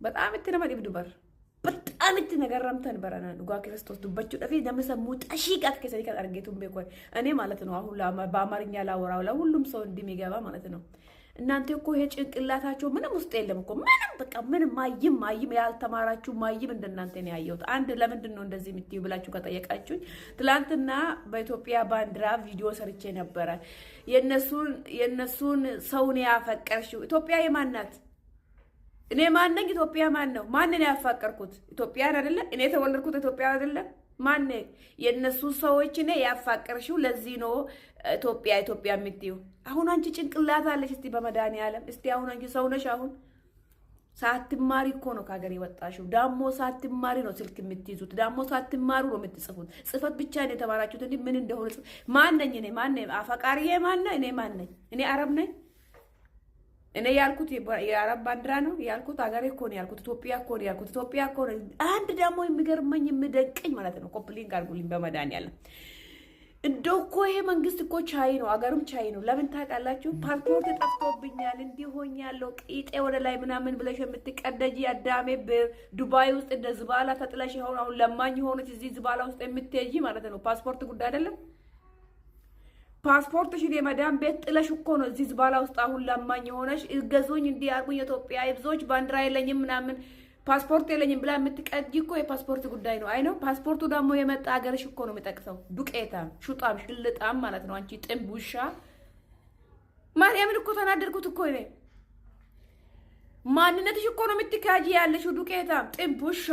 በጣም itti nama dhibdu bar. በጣም itti nagaramtan barana dhugaa ክርስቶስ dubbachuudhaaf namni sammuu xashiiqaat keessanii kan argeetu hin beeku እኔ ማለት ነው። አሁን በአማርኛ ላወራው ለሁሉም ሰው እንደሚገባ ማለት ነው። እናንተ እኮ ይሄ ጭንቅላታቸው ምንም ውስጥ የለም እኮ፣ ምንም በቃ ምንም፣ ማይም ማይም ያልተማራችሁ ማይም እንደናንተ ነው ያየሁት። አንድ ለምንድን ነው እንደዚህ የምትዩ ብላችሁ ከጠየቃችሁኝ፣ ትላንትና በኢትዮጵያ ባንዲራ ቪዲዮ ሰርቼ ነበረ። የነሱን ሰውን ያፈቀርሽው ኢትዮጵያ የማን ናት? እኔ ማን ነኝ? ኢትዮጵያ ማን ነው? ማንን ያፋቀርኩት? ኢትዮጵያን አይደለ? እኔ የተወለድኩት ኢትዮጵያ አይደለ? ማን የነሱ ሰዎች እኔ ያፋቀርሽው? ለዚህ ነው ኢትዮጵያ ኢትዮጵያ የምትዩ። አሁን አንቺ ጭንቅላት አለሽ? እስቲ በመድኃኒዓለም፣ እስቲ አሁን አንቺ ሰው ነሽ? አሁን ሳትማሪ እኮ ነው ከሀገር የወጣሽው። ዳሞ ሳትማሪ ነው ስልክ የምትይዙት። ዳሞ ሳትማሩ ነው የምትጽፉት። ጽፈት ብቻ ነው የተማራችሁት እንጂ ምን እንደሆነ። ማን ነኝ እኔ? ማን ነኝ? አፈቃሪዬ ማን ነኝ? እኔ ማን ነኝ? እኔ አረብ ነኝ? እኔ ያልኩት የአረብ ባንዲራ ነው ያልኩት። ሀገሬ እኮ ነው ያልኩት። ኢትዮጵያ እኮ ነው ያልኩት። ኢትዮጵያ እኮ ነው። አንድ ደግሞ የሚገርመኝ የሚደንቀኝ ማለት ነው፣ copy link አድርጉልኝ በመድኃኒዓለም። እንደው እኮ ይሄ መንግስት እኮ ቻይ ነው፣ አገሩም ቻይ ነው። ለምን ታውቃላችሁ? ፓስፖርት ጠፍቶብኛል፣ እንዲህ ሆኛለሁ፣ ቂጤ ወደ ላይ ምናምን ብለሽ የምትቀደጂ አዳሜ ዱባይ ውስጥ እንደ زبالة ተጥለሽ አሁን አሁን ለማኝ ሆነች እዚህ زبالة ውስጥ የምትሄጂ ማለት ነው። ፓስፖርት ጉዳይ አይደለም። ፓስፖርትሽን የመዳም ቤት ጥለሽ እኮ ነው እዚህ زبالة ውስጥ አሁን ለማኝ የሆነሽ፣ እገዙኝ፣ እንዲህ አድርጉኝ፣ የኢትዮጵያ ብዙዎች ባንዲራ የለኝም ምናምን ፓስፖርት የለኝም ብላ የምትቀጂ እኮ የፓስፖርት ጉዳይ ነው። አይ ነው፣ ፓስፖርቱ ደግሞ የመጣ ሀገርሽ እኮ ነው የሚጠቅሰው። ዱቄታም፣ ሹጣም፣ ሽልጣም ማለት ነው። አንቺ ጥንብ ውሻ፣ ማርያምን እኮ ተናደድኩት እኮ እኔ። ማንነትሽ እኮ ነው የምትካጂ ያለሽው፣ ዱቄታም ጥንብ ውሻ።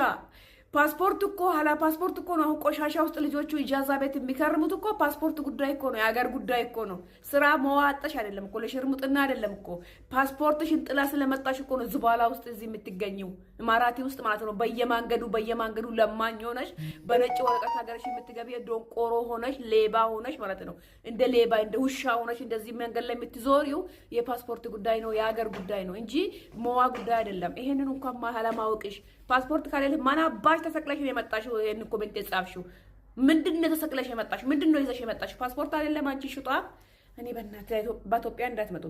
ፓስፖርት እኮ ሀላ ፓስፖርት እኮ ነው። አሁን ቆሻሻ ውስጥ ልጆቹ إجازة ቤት የሚከርሙት እኮ ፓስፖርት ጉዳይ እኮ ነው። የሀገር ጉዳይ እኮ ነው። ስራ መዋጠሽ አይደለም እኮ፣ ለሽርሙጥና አይደለም እኮ። ፓስፖርትሽን ጥላ ስለመጣሽ እኮ ነው زبالة ውስጥ እዚህ የምትገኘው፣ ኢማራቲ ውስጥ ማለት ነው። በየማንገዱ በየማንገዱ ለማኝ ሆነሽ በነጭ ወረቀት ሀገርሽ የምትገቢ ዶንቆሮ ሆነሽ፣ ሌባ ሆነሽ ማለት ነው። እንደ ሌባ እንደ ውሻ ሆነሽ እንደዚህ መንገድ ላይ የምትዞሪው የፓስፖርት ጉዳይ ነው፣ የሀገር ጉዳይ ነው እንጂ መዋ ጉዳይ አይደለም። ይሄንን እንኳን አለማወቅሽ፣ ፓስፖርት ከሌለ ማን አባሽ ተሰቅለሽ ነው የመጣሽው? ይሄን comment የጻፍሽው ምንድን ነው? ተሰቅለሽ የመጣሽው ምንድን ነው? ይዘሽ የመጣሽው ፓስፖርት አይደለም? አንቺ ሽጧ፣ እኔ በእናትህ በኢትዮጵያ እንዳትመጡ።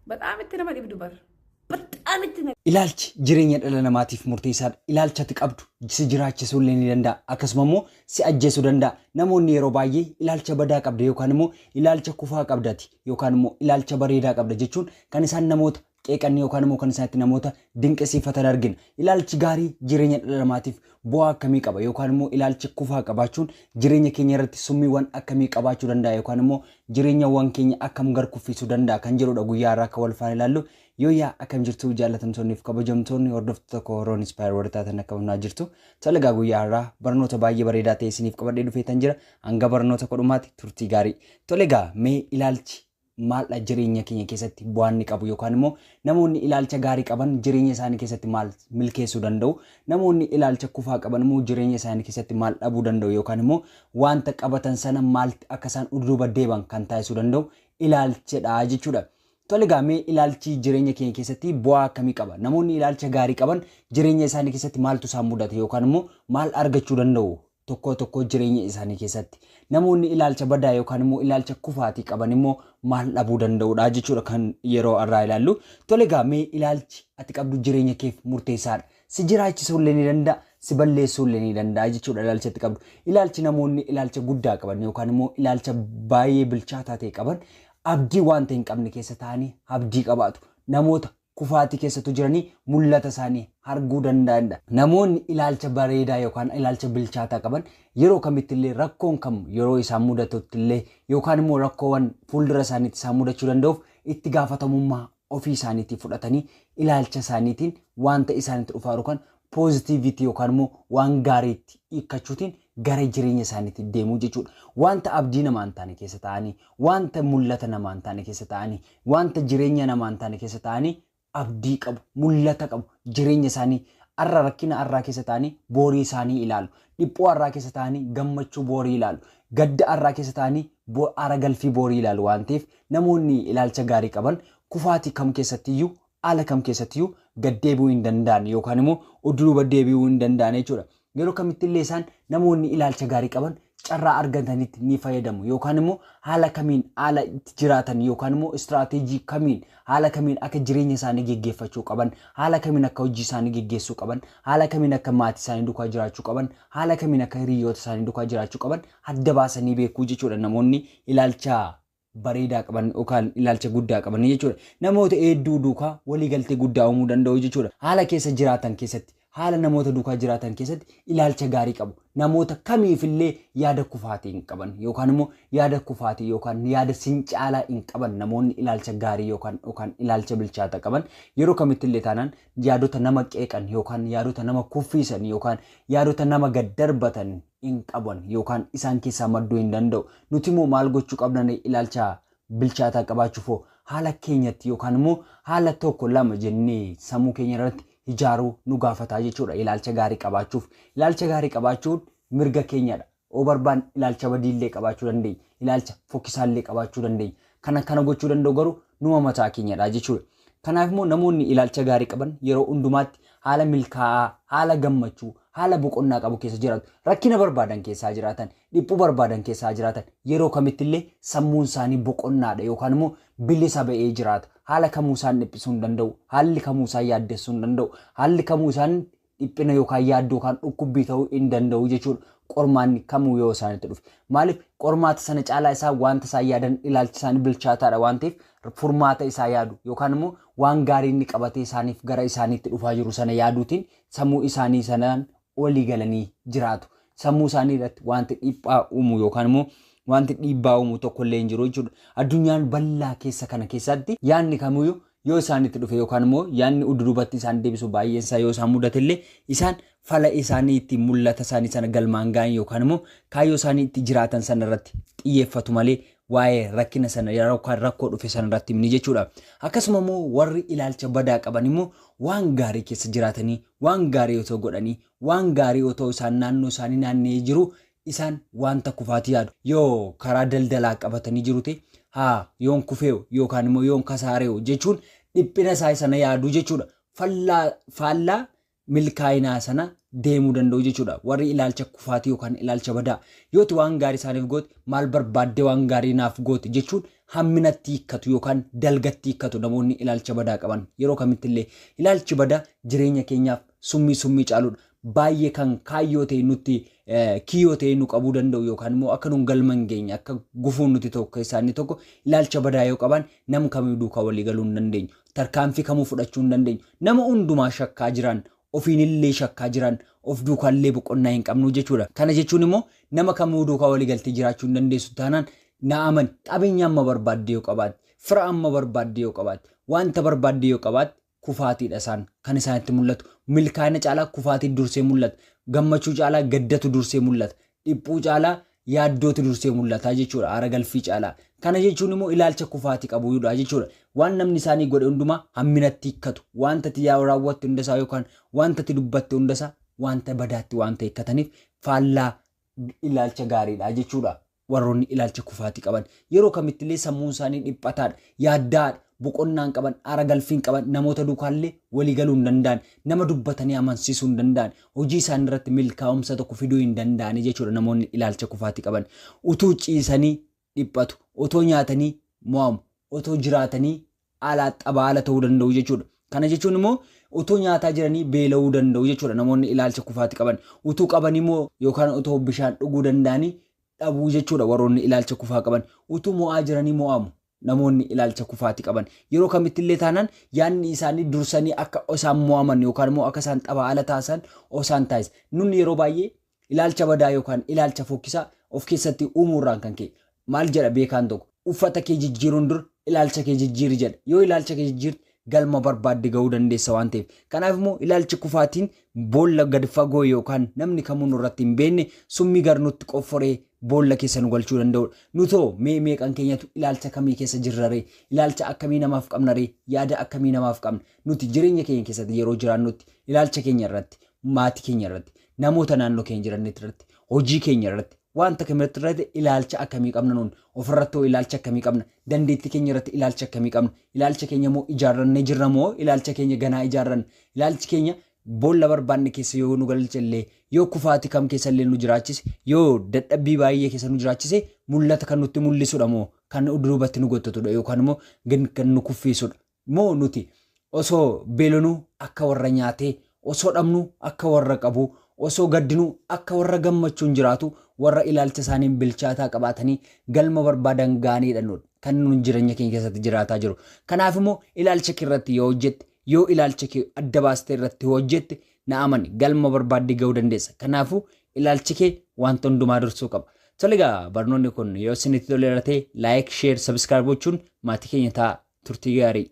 በጣም itti nama dhibdu bar። በጣም itti Ilaalchi jireenya dhala namaatiif murteessaadha. Ilaalcha ati qabdu si jiraachisuu illee ni danda'a. Akkasuma immoo si ajjeesuu danda'a. Namoonni yeroo baay'ee ilaalcha badaa qabda yookaan immoo ilaalcha kufaa qabdati yookaan immoo ilaalcha bareedaa qabda jechuun kan isaan namoota qeeqan yookaan immoo kan isaan itti namoota dinqisiifatan argina. Ilaalchi gaarii jireenya dhala namaatiif bu'aa akkamii qaba yookaan immoo ilaalchi kufaa qabaachuun jireenya keenya irratti summiiwwan akkamii qabaachuu danda'a yookaan immoo jireenyawwan keenya akkam gar kuffisuu danda'a kan jedhudha guyyaa irraa akka wal faana ilaallu. Yooyyaa, akkam jirtu jaallatamtoonni fi kabajamtoonni hordoftoota koo Horoon Inspire warra taatan, akkam jirtu? Talagaa guyyaa irraa barnoota baay'ee bareedaa ta'e isiniif qabadhee dhufeetan jira. Hanga barnoota kodhumaatti turtii gaarii. Tolegaa, mee ilaalchi maaldha jireenya keenya keessatti bu'aan inni qabu, yookaan immoo namoonni ilaalcha gaarii qaban jireenya isaanii keessatti maal milkeessuu danda'u, namoonni ilaalcha kufaa qaban immoo jireenya isaanii keessatti maal dhabuu danda'u, yookaan immoo wanta qabatan sana maal akka isaan duuba deeban kan taasisuu danda'u ilaalchadha jechuudha. Tole mee ilaalchi jireenya keenya keessatti bu'aa akkamii qaba? Namoonni ilaalcha gaarii qaban jireenya isaanii keessatti maaltu isaan mudata yookaan immoo maal argachuu danda'u tokko tokko jireenya isaanii keessatti? Namoonni ilaalcha badaa yookaan immoo ilaalcha kufaatii qaban immoo maal dhabuu danda'udha jechuudha kan yeroo irraa ilaallu. Tole mee ilaalchi ati qabdu jireenya keef murteessaadha. Si jiraachisuu illee ni danda'a, si balleessuu illee ni danda'a jechuudha ilaalcha ati qabdu. Ilaalchi namoonni ilaalcha guddaa qaban yookaan immoo ilaalcha baay'ee bilchaataa ta'e qaban abdii wanta hin qabne keessa ta'anii abdii qabaatu. Namoota kufaatii keessattu jiranii mul'ata isaanii arguu danda'anidha. Namoonni ilaalcha bareedaa yookaan ilaalcha bilchaataa qaban yeroo kamitti illee, rakkoon kam yeroo isaan mudatutti illee yookaan immoo rakkoowwan fuuldura isaaniitti isaan mudachuu danda'uuf itti gaafatamummaa ofii isaaniitii fudhatanii ilaalcha isaaniitiin wanta isaanitti dhufaa jiru kan positivity yookaan immoo waan gaariitti hiikkachuutiin gara jireenya isaaniitti deemuu jechuudha. Wanta abdii namaa hin taane keessa ta'anii, wanta mul'ata namaa hin taane keessa ta'anii, wanta jireenya namaa hin taane keessa ta'anii abdii qabu, mul'ata qabu, jireenya isaanii arra rakkina arraa keessa ta'anii boorii isaanii ilaalu. Dhiphoo arraa keessa ta'anii gammachuu boorii ilaalu. Gadda arraa keessa ta'anii aara galfii boorii ilaalu waan ta'eef, namoonni ilaalcha gaarii qaban kufaatii kam keessattiyyuu, haala kam keessattiyyuu gad deebi'uu hin danda'an yookaan immoo duuba deebi'uu hin danda'an jechuudha. Yeroo kamittillee isaan namoonni ilaalcha gaarii qaban Carraa argatanitti ni fayyadamu yookaan immoo haala kamiin haala itti jiraatan yookaan immoo istiraateejii kamiin haala kamiin akka jireenya isaanii geggeeffachuu qaban, haala kamiin akka hojii isaanii geggeessuu qaban, haala kamiin akka maatii isaanii duukaa jiraachuu qaban, haala kamiin akka hiriyoota isaanii duukaa jiraachuu qaban adda baasanii beekuu jechuudha namoonni ilaalcha bareedaa qaban yookaan ilaalcha guddaa qaban jechuudha. Namoota hedduu duukaa waliigaltee guddaa uumuu danda'u jechuudha. Haala keessa jiraatan keessatti, haala namoota duukaa jiraatan keessatti ilaalcha gaarii qabu. Namoota kamiifillee yaada kufaatii hin qaban yookaan immoo yaada kufaatii yookaan yaada sincaalaa hin qaban. Namoonni ilaalcha gaarii yookaan ilaalcha bilchaata qaban yeroo kamittillee taanaan yaadota nama qeeqan yookaan yaadota nama kuffisan yookaan yaadota nama gaddarbatan hin qaban yookaan isaan keessaa madduu hin danda'u. Nuti immoo maal gochuu qabna ilaalcha bilchaataa qabaachuuf? Haala keenyatti yookaan immoo haala tokko lama jennee sammuu keenya irratti ijaaruu nu gaafataa jechuudha ilaalcha gaarii qabaachuuf. Ilaalcha gaarii qabaachuun mirga keenyadha. Oo barbaan ilaalcha badiillee qabaachuu dandeenya. Ilaalcha fokkisaallee qabaachuu dandeenya. Kana kana gochuu danda'u garuu numa mataa keenyadha jechuudha. Kanaaf immoo namoonni ilaalcha gaarii qaban yeroo hundumaatti haala milkaa'aa, haala gammachuu, haala boqonnaa qabu keessa jiraatu. Rakkina barbaadan keessaa jiraatan, dhiphuu barbaadan keessaa jiraatan, yeroo kamittillee sammuun isaanii boqonnaadha yookaan immoo bilisa ba'ee jiraata. Haala kamuu isaan dhiphisuu hin danda'u. Haalli kamuu isaan yaaddessuu hin danda'u. Haalli kamuu isaan dhiphina yookaan yaaddoo yookaan dhukkubbii ta'uu hin danda'u jechuudha. Qormaanni kamuu yoo isaanitti dhufe. Maaliif? Qormaata sana caalaa isaa wanta isaan yaadan, ilaalchi isaanii bilchaataadha waan ta'eef, furmaata isaa yaadu yookaan immoo waan gaarii inni qabatee isaaniif gara isaaniitti dhufaa jiru sana yaaduutiin sammuu isaanii sanaan walii galanii jiraatu. Sammuu isaanii irratti wanti dhiphaa uumu yookaan immoo wanti dhiibbaa uumu tokkollee hin jiru jechuudha. Addunyaan bal'aa keessa kana keessatti yaadni kamiyyuu yoo isaanitti dhufe yookaan immoo yaadni ududubatti isaan deebisu baay'een isaa yoo isaan mudate illee, isaan fala isaanii itti mul'ata isaanii sana galmaan ga'an yookaan immoo kaayyoo isaanii itti jiraatan sana irratti xiyyeeffatu malee waa'ee rakkina sana yookaan rakkoo dhufe sana irratti himni jechuudha. Akkasuma immoo warri ilaalcha badaa qaban immoo waan gaarii keessa jiraatanii, waan gaarii otoo godhanii, waan gaarii otoo isaan naannoo isaanii naanna'ee jiru, isaan wanta kufaati yaadu. Yoo karaa daldalaa qabatanii jiru ta'e, haa yoon kufeewu yookaan immoo yoon kasaareewu jechuun dhiphina isaa sana yaadu jechuudha. Faallaa milkaa'inaa sana deemuu danda'u jechuudha. Warri ilaalcha kufaatii yookaan ilaalcha badaa, yooti waan gaarii isaaniif goote, maal barbaaddee waan gaarii naaf goote jechuun hamminatti hiikkatu yookaan dalgatti hiikkatu namoonni ilaalcha badaa qaban. Yeroo kamittillee ilaalchi badaa jireenya keenyaaf summii summii caaludha. Baay'ee kan kaayyoo ta'e nutti kiyyoo ta'e nu qabuu danda'u yookaan immoo akka nun galma hin geenye akka gufuun nuti tokko keessaa inni tokko ilaalcha badaa yoo qaban, nam kamii duukaa walii galuu hin dandeenyu. Tarkaanfii kamuu fudhachuu hin dandeenyu. Nama hundumaa shakkaa jiran, ofiinillee shakkaa jiran, of duukaallee boqonnaa hin qabnu jechuudha. Kana jechuun immoo nama kamuu duukaa walii galtee jiraachuu hin dandeessu taanaan, na amani, qabeenya amma barbaadde yoo qabaatte, fira amma barbaadde yoo qabaatte, wanta barbaadde yoo qabaatte, kufaatiidha isaan kan isaanitti mul'atu. Milkaa'ina caalaa kufaatiin dursee mul'ata. Gammachuu caalaa gaddatu dursee mul'ata. Dhiphuu caalaa yaaddootu dursee mul'ata jechuudha. Aara galfii caalaa. Kana jechuun immoo ilaalcha kufaatii qabuudha jechuudha. Waan namni isaanii godhe hundumaa hamminatti hiikkatu. Wanta ati raawwatte hundasaa yookaan wanta ati dubbatte hundasaa wanta badaatti wanta hiikkataniif faallaa ilaalcha gaariidha jechuudha. Warroonni ilaalcha kufaatii qaban yeroo kamittillee sammuun isaanii dhiphataadha, yaaddaadha, boqonnaa hin qaban, aara galfii hin qaban, namoota duukaallee walii galuu hin danda'an, nama dubbatanii amansiisuu hin danda'an, hojii isaanii irratti milkaa'umsa tokko fiduu hin danda'ani jechuudha namoonni ilaalcha kufaatii qaban. Utuu ciisanii dhiphatu, otoo nyaatanii mo'amu, otoo jiraatanii alaa xabaala ta'uu danda'u jechuudha. Kana jechuun immoo utuu nyaataa jiranii beela'uu danda'u jechuudha namoonni ilaalcha kufaatii qaban. Utuu qaban immoo yookaan otoo bishaan dhuguu danda'anii dhabuu jechuudha warroonni ilaalcha kufaa qaban. Utuu mo'aa jiranii mo'amu namoonni ilaalcha kufaatii qaban. Yeroo kamittillee taanaan yaadni isaanii dursanii akka isaan mo'aman yookaan immoo akka isaan xabaala taasisan osaan taasisa. Nunni yeroo baay'ee ilaalcha badaa yookaan ilaalcha fokkisaa of keessatti uumuurraan kan ka'e, maal jedha beekaan tokko, "Uffata kee jijjiiruun dura ilaalcha kee jijjiiri" jedha. Yoo ilaalcha kee jijjiirte galma barbaadde ga'uu dandeessa waan ta'eef. Kanaaf immoo ilaalchi kufaatiin boolla gad fagoo yookaan namni kamuu nurratti hin beekne summii gar nutti qofforee boolla keessa nu galchuu danda'udha. Nutoo mee meeqan keenyatu ilaalcha kamii keessa jirra ree? Ilaalcha akkamii namaaf qabna ree? Yaada akkamii namaaf qabna? Nuti jireenya keenya keessatti yeroo jiraannutti ilaalcha keenya irratti, maatii keenya irratti, namoota naannoo keenya jiran irratti, hojii keenya irratti, wanta kamirratti irratti ilaalcha akkamii qabna nuun? Ofirratti hoo ilaalcha akkamii qabna? Dandeettii keenya irratti ilaalcha akkamii qabna? Ilaalcha keenya moo ijaarrannee jirra moo ilaalcha keenya ganaa ijaarranna? Ilaalchi keenya Boolla barbaanne keessa yoo nu galche illee, yoo kufaatii kam keessa illee nu jiraachise, yoo dadhabbii baay'ee keessa nu jiraachise, mul'ata kan nutti mul'isudha moo kan duubatti nu gottotudha yookaan immoo kan nu kuffisudha? Moo nuti osoo beelonuu akka warra nyaatee, osoo dhabnuu akka warra qabu, osoo gaddinuu akka warra gammachuun jiraatu, warra ilaalcha isaaniin bilchaataa qabaatanii galma barbaadan ga'aniidha nuti kan nun jireenya keenya keessatti jiraataa jiru? Kanaaf immoo ilaalcha kee irratti yoo hojjette, yoo ilaalcha kee adda baastee irratti hojjette, na amani, galma barbaaddee ga'uu dandeessa. Kanaafuu ilaalchi kee wanta hundumaa dursuu qaba. Tole egaa, barnoonni kun yoo isinitti toleera ta'e, like, share, subscribe gochuun maatii keenya ta'a. Turtii gaarii.